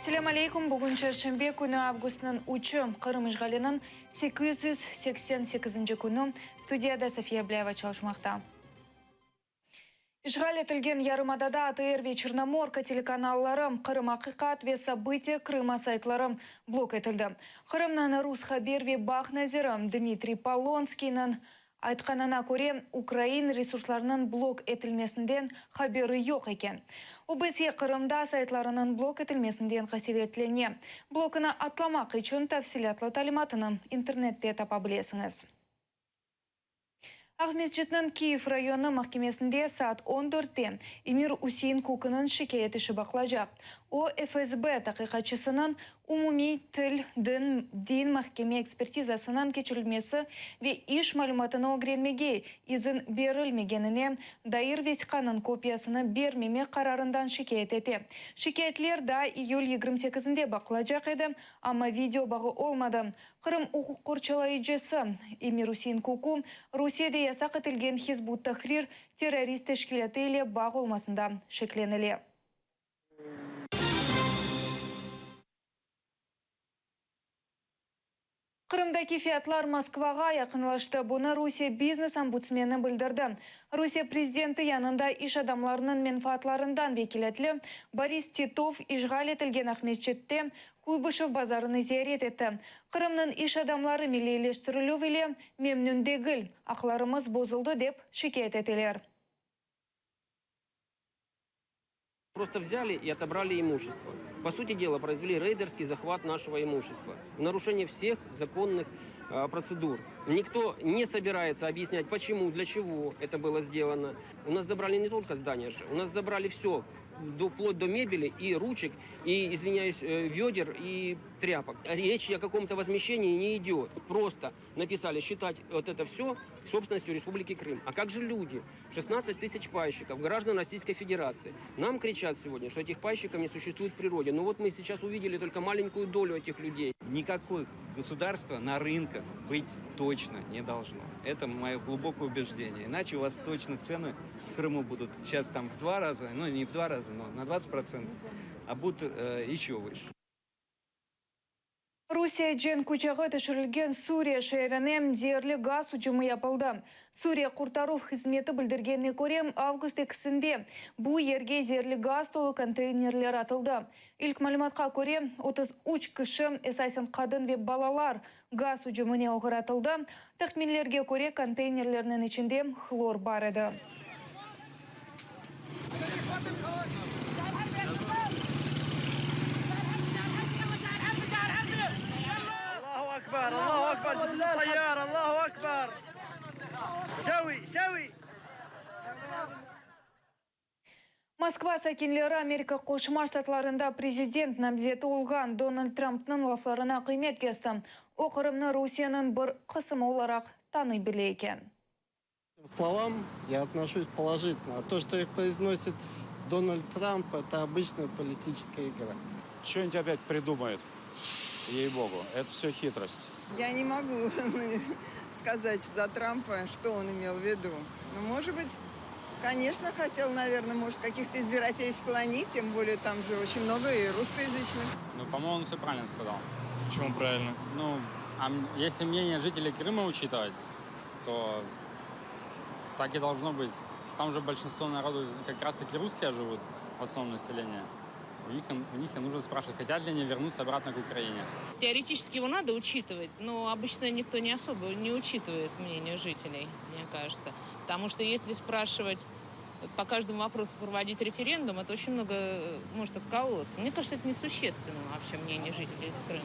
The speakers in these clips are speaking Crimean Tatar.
Selâm aleykum, bugün çarşenbe künü, avgustnıñ üçü, Qırım işğaliniñ 888-nci künü. Studiyada Safiye Ablâyeva çalışmaqta. İşğal etilgen yarımadada ATR ve Çernomorka telekanalları, Qırım. Aqiqat ve Sobıtiya Krıma saytları blok etildi. Qırımnıñ rus haber ve bağ naziri Dmitriy Polonskiyniñ Aytqanına köre, ukrain resurslarınıñ blok etilmesinden haberi yoq eken. OBSYE Qırımda saytlarınıñ blok etilmesinden qasevetlene. Blokını atlamaq içün tafsilâtlı talimatını internette tapa bilesiñiz. Aqmescitniñ Kiyev rayonı mahkemesinde saat on dörtte Emir Üsein Kukunıñ şikâyet işi baqılacaq. O, FSB taqiqatçısınıñ Umumiy til, din, din mahkeme ekspertizasınıñ keçirilmesi ve iş malümatını ögrenmege izin berilmegenine dair vesiqanıñ kopiyasını bermemek qararından şikâyet ete. Şikâyetler daa iyül 28-nde baqılacaq edi, amma video bağı olmadı. Qırım uquq qorçalayıcısı Emir-Üsein Kuku Rusiyede yasaq etilgen Hizb ut-Tahrir terrorist teşkilâtı ile bağ olmasında şeklenile. Qırımdaki fiyatlar Moskvağa yaqınlaştı. Bunı Rusiye biznes-ombudsmeni bildirdi. Rusiye prezidenti yanında iş adamlarınıñ menfaatlarından vekilâtli Boris Titov işğal etilgen Aqmescitte Kuybışev bazarını ziyaret etti. Qırımnıñ iş adamları milliyleştirilüv ile memnün degil, aqlarımız bozuldı dep şikâyet eteler. Просто взяли и отобрали имущество. По сути дела, произвели рейдерский захват нашего имущества. В нарушение всех законных процедур. Никто не собирается объяснять, почему, для чего это было сделано. У нас забрали не только здание же, у нас забрали все, до, вплоть до мебели и ручек, и, извиняюсь, ведер и тряпок. Речь о каком-то возмещении не идет. Просто написали считать вот это все собственностью Республики Крым. А как же люди? 16 тысяч пайщиков, граждан Российской Федерации. Нам кричат сегодня, что этих пайщиков не существует в природе. Но вот мы сейчас увидели только маленькую долю этих людей. Никаких государства на рынках быть точно не должно. Это мое глубокое убеждение. Иначе у вас точно цены в Крыму будут сейчас там в два раза, ну не в два раза, но на 20%, а будут еще выше. Rusiye cenk uçağı tüşürilgen Suriye şeerine zeerli gaz ücümi yapıldı. Suriye qurtaruv hızmeti bildirgenine köre, avgust ekisinde bu yerge zeerli gaz tolu konteynerler atıldı. İlk malümatqa köre, 33 kişi, esasen qadın ve balalar, gaz ücümine oğratıldı. Tahminlerge köre, konteynerlerniñ içinde hlor bar edi. Moskva sakinleri Amerika Qoşma Ştatlarında prezident namzeti olğan Donald Trampnıñ laflarına qıymet kesti. O, Qırımnı Rusiyeniñ bir qısımı olaraq tanıy bile eken. Slovam ya otnoşuсь polojitelno, a to, çto ih proiznosit Donald Tramp, eto obıçnaya politiçeskaya igra. Çto-nibudь opyat pridumayut, ey-bogu, eto vsё hitrost. Ya ne mogu skazat za Trampa, çto on imel v vidu. No, mojet bıt, koneçno, hotel, naverno, mojet, kakih-to izbirateley sklonit, tem bolее tam je oçen mnogo i russkoyazıçnıh. Nu, po-moemu, on vsё pravilno skazal. Počemu pravilno? Nu, a esli мнение жителей Крыма учитывать, то так и должно быть. Там же большинство народу как раз таки русские живут, в основном население. У них, у них и нужно спрашивать, хотят ли они вернуться обратно к Украине. Теоретически его надо учитывать, но обычно никто не особо не учитывает мнение жителей, мне кажется. Потому что если спрашивать по каждому вопросу проводить референдум, это очень много может отколоться. Мне кажется, это несущественно вообще мнение жителей Крыма.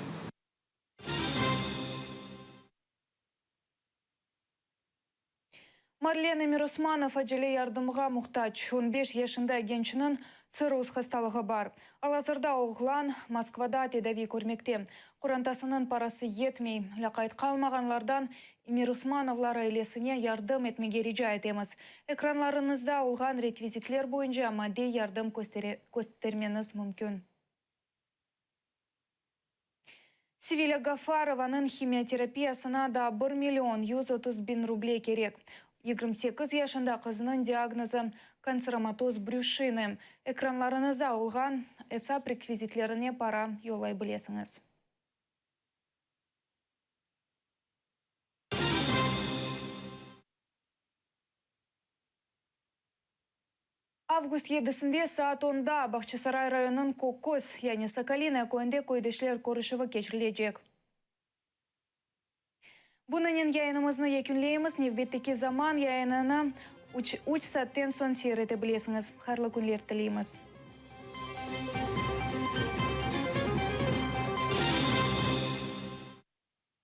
Marlen Emirosmanov acele yardımğa muhtac. On beş yaşında gençniñ tsirroz hastalığı bar. Al-azırda oğlan Moskvada tedaviy körmekte. Qorantasınıñ parası yetmey. Lâqayt qalmağanlardan Emirosmanovlar ailesine yardım etmege rica etemiz. Ekranlarıñızda olğan rekvizitler boyunca maddiy yardım köstermeñiz mümkün. Sevilâ Gafarovanıñ himioterapiyasına daa bir million 130 biñ ruble kerek. 28 yaşında qıznıñ diagnozı, kanseromatoz brüşini. Ekranlarıñızda olğan esap rekvizitlerine para yollay bilesiñiz. Avgust yedisinde saat onda Bağçasaray rayonınıñ Kökköz, yani Sokolinoye köyünde köydeşler körüşüvi keçirilecek. Bunınen yayınımıznı yekünleymiz. Nevbetteki zaman yayınını üç, üç saatten soñ seyir ete bilesiñiz. Hayırlı künler tileymiz.